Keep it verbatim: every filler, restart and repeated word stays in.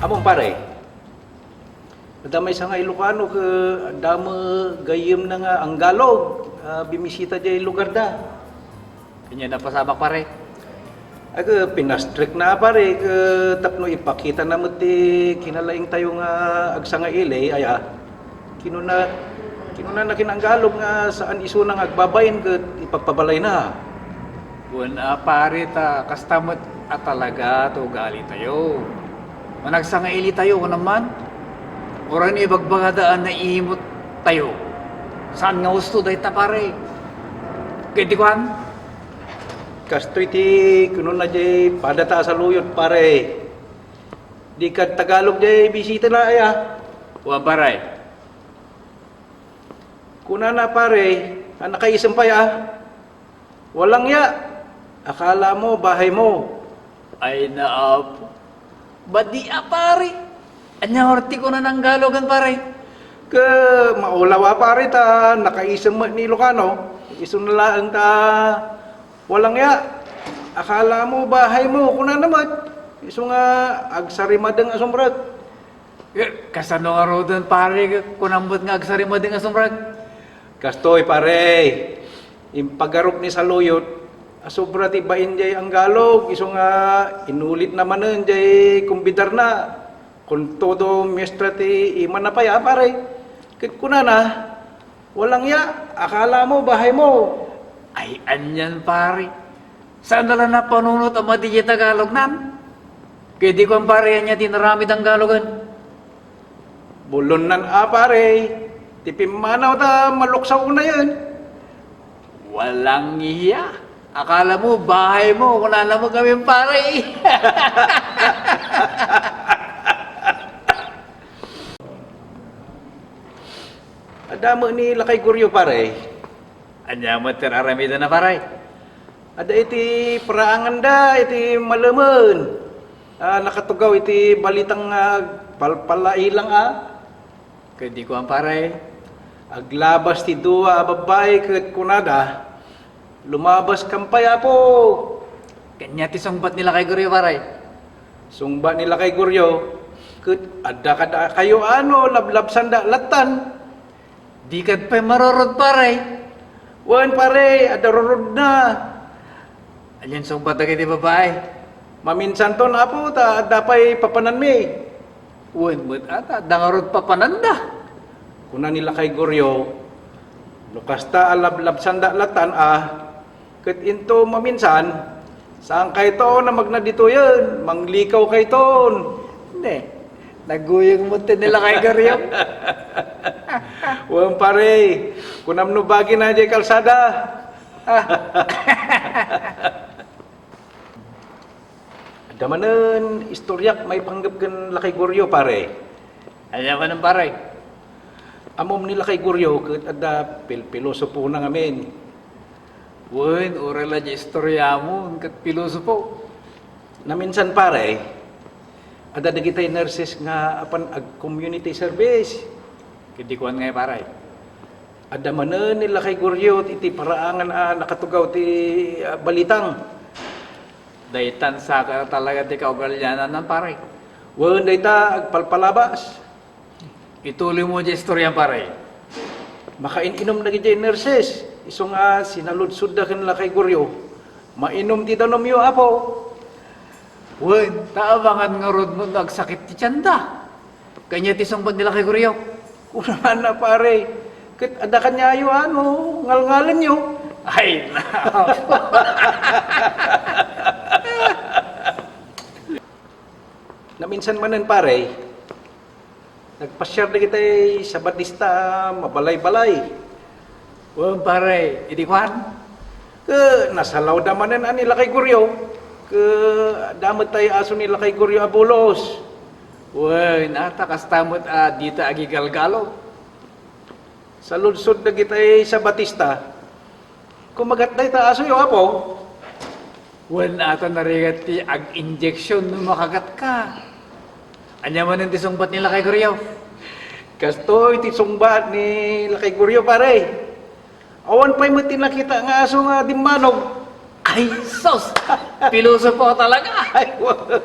Mo, pare. Adda maysa nga Ilocano ket adda met gayyemna nga Anggalog a bimisita diay lugarda. Ania napasamak, pare? Aga, pinastrikna, pare, ket tapno ipakitana met ti kinalaingtayo nga agsangaili, aya. Kinuna, kinunana ken Anggalog nga saan isuna nga agbabain ket ipagpabalayna. Wen a, pare, ta kasta met a talaga ti ugalitayo. Managsangailitayo, kunam man. Uray no ibagbagada a naimuttayo. Saan nga husto dayta, pare? Ket di kuan? Kastoy ti kunona diay padata a saluyot, pare. Di kad Tagalog diay bisitana, aya? Wen, pare. Kunana, pare, a nakaisem pay, a. Walang ya. Akala mo, bahay mo. Ay, naap. Badi a, pare. Ania ngarud ti kunana nga Anggalog, pare? Ket maulaw a, pare, ta nakaisem met ni Ilocano. Isuna laeng ta, walang ya. Akala mo, bahay mo. Kunana met. Isu nga agsarimadeng a sumrek. Eh, kasano ngaruden, pare, kunam met nga agsarimadeng a sumrek? Kastoy, pare, impagarup ni saluyot a sobra ti bain diay Anggalog, isu nga inulitna manen diay kumbidarna. Con todo, muestra ti imana pay a, pare. Ket kunana, "Walang ya, akala mo, bahay mo." Ay, anian, pare. Saan na la napanunot a madi diay Tagalognan? Ket di kuan, pare, ania ti inaramid a Anggalog? Bulonnan a, pare. Ti pimmanaw ta maluksaw unayen. Walang iya. Akala mo, bahay mo, kunana met ngamin, pare. Adda met ni Lakay Goryo, pare. Ania met ti ar-aramidna, pare? Adda iti paraanganda iti malemen a nakatugaw iti balitang, ah, palpalailang a. Ket di kuan, pare? Aglabas ti dua a babbai ket kunada, "Lumabaskan pay, Apo." Ania ti sungbat ni Lakay Goryo, pare? Sungbat ni Lakay Goryo, "Ket adda kadakayo a no lablabsanda lattan?" Di kad pay marurod, pare. Wen, pare, adda rurodna. Anian sungbat dagiti babbai? Maminsanton, Apo, ta adda pay papananmi. Wen met a, ta adda ngarud papananda. Kuna ni Lakay Goryo, "No kasta a lablabsanda lattan a, ket into maminsan, saankayton a magna ditoyen, manglikaw kayton." Ne, naguyeng met ni Lakay Goryo. Wen, pare, kunam no bagina diay kalsada. Adda manen istoriak maipanggep ken Lakay Goryo, pare. Ania manen, pare? Ammom ni Lakay Goryo ket adda pil-, pilosopona ngamin. Wen, uray la diay istoriam ket pilosopo. Naminsan, pare, adda dagiti nurses nga apan ag-community service. Ket di kuan ngay, pare? Adda manen ni Lakay Goryo iti paraangan a nakatugaw ti, ah, balitang. Daytan saka talaga ti kaugaliananna, pare. Wen, dayta agpalpalabas. Ituloy mo diay istoriam, pare. Makain-inum dagiti nurses, isu nga sinaludsodda ken Lakay Goryo, "Mainum ti danumyo, Apo?" Wen, ta amangan ngarud no agsakit ti tienda. Ania ti sungbat ni Lakay Goryo? Kunana, pare, ket adda kaniayo a no ngalngalenyo. Ay, na. Naminsan manen, pare, nagpasiar dagiti Sabatista a mabalay-balay. Wen, pare, idi kuan? Ket nasalawda manen a ni Lakay Goryo. Ket adda met tay aso ni Lakay Goryo a bulos. Wen, ata kasta met a dita agigalgalo. Saludsod dagiti Sabatista, "Kumagat dayta asoyo, Apo?" Wen, ata narigat ti ag-injection no makagatka. Ania manen ti sungbat ni Lakay Goryo? Kastoy ti sungbat ni Lakay Goryo, pare. Awan pay met ti nakita nga aso nga dimmanog. Ay, sus! Pilosopo talaga! Ay, wa-,